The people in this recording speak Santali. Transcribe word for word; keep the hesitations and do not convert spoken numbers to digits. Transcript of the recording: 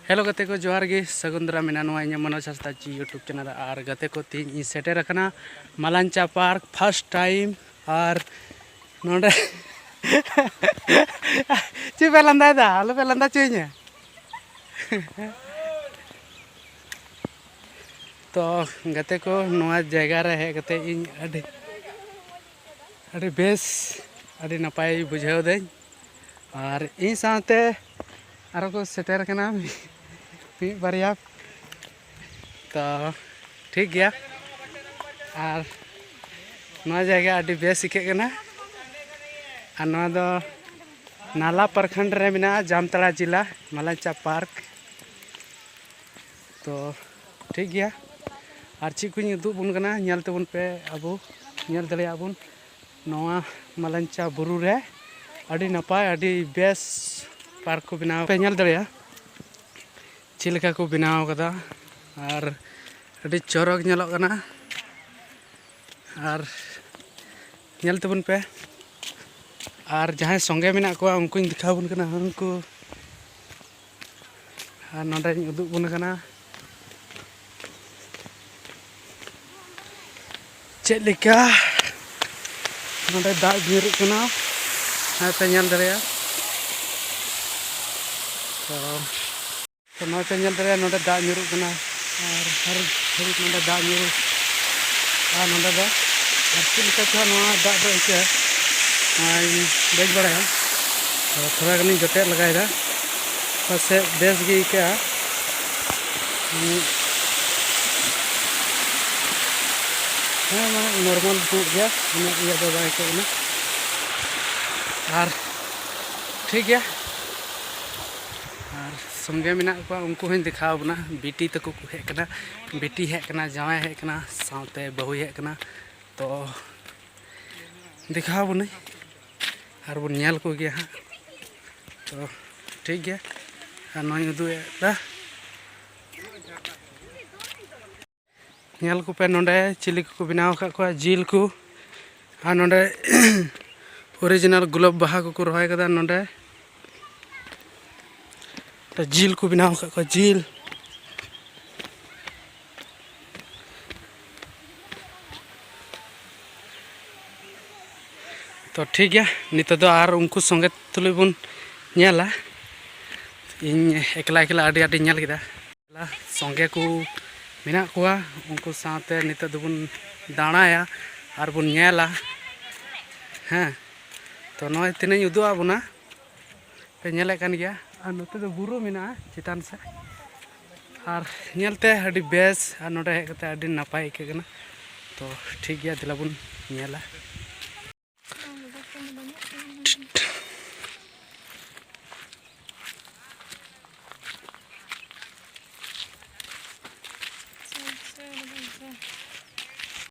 ᱦᱮᱞᱳ ᱜᱟᱛᱮ ᱠᱚ, ᱡᱚᱦᱟᱨ ᱜᱮ, ᱥᱟᱹᱜᱩᱱ ᱫᱟᱨᱟᱢ᱾ ᱢᱮᱱᱟᱜᱼᱟ ᱱᱚᱣᱟ ᱤᱧᱟᱹᱜ ᱢᱚᱱᱳᱡᱽ ᱦᱟᱸᱥᱫᱟ ᱪᱤ YouTube ᱪᱮᱱᱮᱞ ᱨᱮ᱾ ᱟᱨ ᱜᱟᱛᱮ ᱠᱚ, ᱛᱮᱦᱮᱧ ᱤᱧ ᱥᱮᱴᱮᱨ ᱟᱠᱟᱱᱟ ᱢᱟᱞᱟᱧᱪᱟ ᱯᱟᱨᱠ first time᱾ ᱟᱨ ᱱᱚᱰᱮ ᱪᱮᱫ ᱯᱮ ᱞᱟᱸᱫᱟᱭᱮᱫᱟ? ᱟᱞᱚ ᱯᱮ ᱞᱟᱸᱫᱟ ᱦᱚᱪᱚᱭᱤᱧᱟ᱾ ᱛᱚ ᱜᱟᱛᱮ ᱠᱚ, ᱱᱚᱣᱟ ᱡᱟᱭᱜᱟ ᱨᱮ ᱦᱮᱡ ᱠᱟᱛᱮ ᱤᱧ ᱟᱹᱰᱤ, ᱟᱹᱰᱤ ᱵᱮᱥ, ᱟᱹᱰᱤ ᱱᱟᱯᱟᱭ ᱵᱩᱡᱷᱟᱹᱣ ᱫᱟᱹᱧ᱾ ᱟᱨ ᱤᱧ ᱥᱟᱶᱛᱮ ᱟᱨᱚ ᱠᱚ ᱥᱮᱴᱮᱨ ᱠᱟᱱᱟ ᱢᱤᱫ ᱵᱟᱨᱭᱟ᱾ ᱛᱚ ᱴᱷᱤᱠ ᱜᱮᱭᱟ᱾ ᱟᱨ ᱱᱚᱣᱟ ᱡᱟᱭᱜᱟ ᱟᱹᱰᱤ ᱵᱮᱥ ᱟᱹᱭᱠᱟᱹᱜ ᱠᱟᱱᱟ᱾ ᱟᱨ ᱱᱚᱣᱟ ᱫᱚ ᱱᱟᱞᱟ ᱯᱨᱚᱠᱷᱚᱸᱰ ᱨᱮ ᱢᱮᱱᱟᱜᱼᱟ, ᱡᱟᱢᱛᱟᱲᱟ ᱡᱮᱞᱟ, ᱢᱟᱞᱟᱧᱪᱟ ᱯᱟᱨᱠ᱾ ᱛᱚ ᱴᱷᱤᱠ ᱜᱮᱭᱟ᱾ ᱟᱨ ᱪᱮᱫ ᱠᱚᱧ ᱩᱫᱩᱜ ᱵᱚᱱ ᱠᱟᱱᱟ, ᱧᱮᱞ ᱛᱟᱵᱚᱱ ᱯᱮ᱾ ᱟᱵᱚ ᱧᱮᱞ ᱫᱟᱲᱮᱭᱟᱜ ᱵᱚᱱ ᱱᱚᱣᱟ ᱢᱟᱞᱟᱧᱪᱟ ᱵᱩᱨᱩ ᱨᱮ ᱟᱹᱰᱤ ᱱᱟᱯᱟᱭ, ᱟᱹᱰᱤ ᱵᱮᱥ ᱯᱟᱨᱠ ᱠᱚ ᱵᱮᱱᱟᱣ᱾ ᱯᱮ ᱧᱮᱞ ᱫᱟᱲᱮᱭᱟᱜᱼᱟ ᱪᱮᱫ ᱞᱮᱠᱟ ᱠᱚ ᱵᱮᱱᱟᱣ ᱠᱟᱫᱟ, ᱟᱨ ᱟᱹᱰᱤ ᱪᱚᱨᱚᱠ ᱧᱮᱞᱚᱜ ᱠᱟᱱᱟ᱾ ᱟᱨ ᱧᱮᱞ ᱛᱟᱵᱚᱱ ᱯᱮ᱾ ᱟᱨ ᱡᱟᱦᱟᱸᱭ ᱥᱚᱸᱜᱮ ᱢᱮᱱᱟᱜ ᱠᱚᱣᱟ, ᱩᱱᱠᱩᱧ ᱫᱮᱠᱷᱟᱣ ᱟᱵᱚᱱ ᱠᱟᱱᱟ᱾ ᱩᱱᱠᱩ, ᱟᱨ ᱱᱚᱸᱰᱮᱧ ᱩᱫᱩᱜ ᱟᱵᱚᱱ ᱠᱟᱱᱟ ᱪᱮᱫ ᱞᱮᱠᱟ ᱱᱚᱸᱰᱮ ᱫᱟᱜ ᱧᱩᱨᱩᱜ ᱠᱟᱱᱟ, ᱱᱚᱜᱼᱚᱭ ᱯᱮ ᱧᱮᱞ ᱫᱟᱲᱮᱭᱟᱜᱼᱟ᱾ ᱛᱚ ᱛᱚ ᱱᱚᱜᱼᱚᱭ ᱯᱮ ᱧᱮᱞ ᱫᱟᱲᱮᱭᱟᱜᱼᱟ, ᱱᱚᱰᱮ ᱫᱟᱜ ᱧᱩᱨᱩᱜ ᱠᱟᱱᱟ᱾ ᱟᱨ ᱦᱟᱹᱨᱩᱵ ᱦᱟᱹᱨᱩᱵ ᱱᱚᱰᱮ ᱫᱟᱜ ᱧᱩᱨᱩᱜ᱾ ᱟᱨ ᱱᱚᱰᱮ ᱫᱚ ᱟᱨ ᱪᱮᱫ ᱞᱮᱠᱟ ᱪᱚ ᱱᱚᱣᱟ ᱫᱟᱜ ᱫᱚ ᱟᱹᱭᱠᱟᱹᱜᱼᱟ, ᱱᱚᱣᱟᱧ ᱵᱟᱹᱧ ᱵᱟᱲᱟᱭᱟ᱾ ᱛᱚ ᱛᱷᱚᱲᱟ ᱜᱟᱱᱤᱧ ᱡᱚᱴᱮᱫ ᱞᱟᱜᱟᱭᱮᱫᱟ, ᱯᱟᱥᱮᱡ ᱵᱮᱥ ᱜᱮ ᱟᱹᱭᱠᱟᱹᱜᱼᱟ᱾ ᱦᱮᱸ, ᱢᱟᱱᱮ ᱱᱚᱨᱢᱟᱞ ᱧᱚᱜ ᱜᱮᱭᱟ, ᱩᱱᱟᱹᱜ ᱤᱭᱟᱹ ᱫᱚ ᱵᱟᱭ ᱟᱹᱭᱠᱟᱹᱜ ᱠᱟᱱᱟ᱾ ᱟᱨ ᱴᱷᱤᱠ ᱜᱮᱭᱟ᱾ ᱟᱨ ᱥᱚᱸᱜᱮ ᱢᱮᱱᱟᱜ ᱠᱚᱣᱟ, ᱩᱱᱠᱩ ᱦᱚᱸᱧ ᱫᱮᱠᱷᱟᱣ ᱟᱵᱚᱱᱟ᱾ ᱵᱤᱴᱤ ᱛᱟᱠᱚ ᱠᱚ ᱦᱮᱡ ᱠᱟᱱᱟ, ᱵᱤᱴᱤ ᱦᱮᱡ ᱠᱟᱱᱟ, ᱡᱟᱶᱟᱭ ᱦᱮᱡ ᱠᱟᱱᱟ, ᱥᱟᱶᱛᱮ ᱵᱟᱹᱦᱩᱭ ᱦᱮᱡ ᱠᱟᱱᱟ᱾ ᱛᱚ ᱫᱮᱠᱷᱟᱣ ᱟᱵᱚᱱᱟᱹᱧ ᱟᱨ ᱵᱚᱱ ᱧᱮᱞ ᱠᱚᱜᱮᱭᱟ ᱦᱟᱸᱜ᱾ ᱛᱚ ᱴᱷᱤᱠ ᱜᱮᱭᱟ, ᱟᱨ ᱱᱚᱣᱟᱧ ᱩᱫᱩᱜ ᱮᱫᱟ᱾ ᱧᱮᱞ ᱠᱚᱯᱮ ᱱᱚᱰᱮ ᱪᱤᱞᱤ ᱠᱚᱠᱚ ᱵᱮᱱᱟᱣ ᱟᱠᱟᱫ ᱠᱚᱣᱟ, ᱡᱤᱞ ᱠᱚ᱾ ᱟᱨ ᱱᱚᱰᱮ ᱚᱨᱤᱡᱤᱱᱟᱞ ᱜᱩᱞᱟᱹᱵ ᱵᱟᱦᱟ ᱠᱚᱠᱚ ᱨᱚᱦᱚᱭ ᱠᱟᱫᱟ ᱱᱚᱰᱮ᱾ ᱡᱤᱞ ᱠᱚ ᱵᱮᱱᱟᱣ ᱟᱠᱟᱫ ᱠᱚᱣᱟ, ᱡᱤᱞ᱾ ᱛᱚ ᱴᱷᱤᱠ ᱜᱮᱭᱟ, ᱱᱤᱛᱚᱜ ᱫᱚ ᱟᱨ ᱩᱱᱠᱩ ᱥᱚᱸᱜᱮ ᱛᱩᱞᱩᱡ ᱵᱚᱱ ᱧᱮᱞᱟ᱾ ᱤᱧ ᱮᱠᱞᱟ ᱮᱠᱞᱟ ᱟᱹᱰᱤ ᱟᱸᱴᱤᱧ ᱧᱮᱞ ᱠᱮᱫᱟ᱾ ᱥᱚᱸᱜᱮ ᱠᱚ ᱢᱮᱱᱟᱜ ᱠᱚᱣᱟ, ᱩᱱᱠᱩ ᱥᱟᱶᱛᱮ ᱱᱤᱛᱚᱜ ᱫᱚᱵᱚᱱ ᱫᱟᱬᱟᱭᱟ ᱟᱨ ᱵᱚᱱ ᱧᱮᱞᱟ᱾ ᱦᱮᱸ, ᱛᱚ ᱱᱚᱜᱼᱚᱭ ᱛᱤᱱᱟᱹᱜ ᱤᱧ ᱩᱫᱩᱜ ᱟᱫ ᱵᱚᱱᱟ, ᱯᱮ ᱧᱮᱞᱮᱫ ᱠᱟᱱ ᱜᱮᱭᱟ᱾ ᱟᱨ ᱱᱚᱛᱮ ᱫᱚ ᱵᱩᱨᱩ ᱢᱮᱱᱟᱜᱼᱟ ᱪᱮᱛᱟᱱ ᱥᱮᱫ, ᱟᱨ ᱧᱮᱞᱛᱮ ᱟᱹᱰᱤ ᱵᱮᱥ, ᱟᱨ ᱱᱚᱰᱮ ᱦᱮᱡ ᱠᱟᱛᱮ ᱟᱹᱰᱤ ᱱᱟᱯᱟᱭ ᱟᱹᱭᱠᱟᱹᱜ ᱠᱟᱱᱟ᱾ ᱛᱚ ᱴᱷᱤᱠ ᱜᱮᱭᱟ, ᱫᱮᱞᱟ ᱵᱚᱱ ᱧᱮᱞᱟ᱾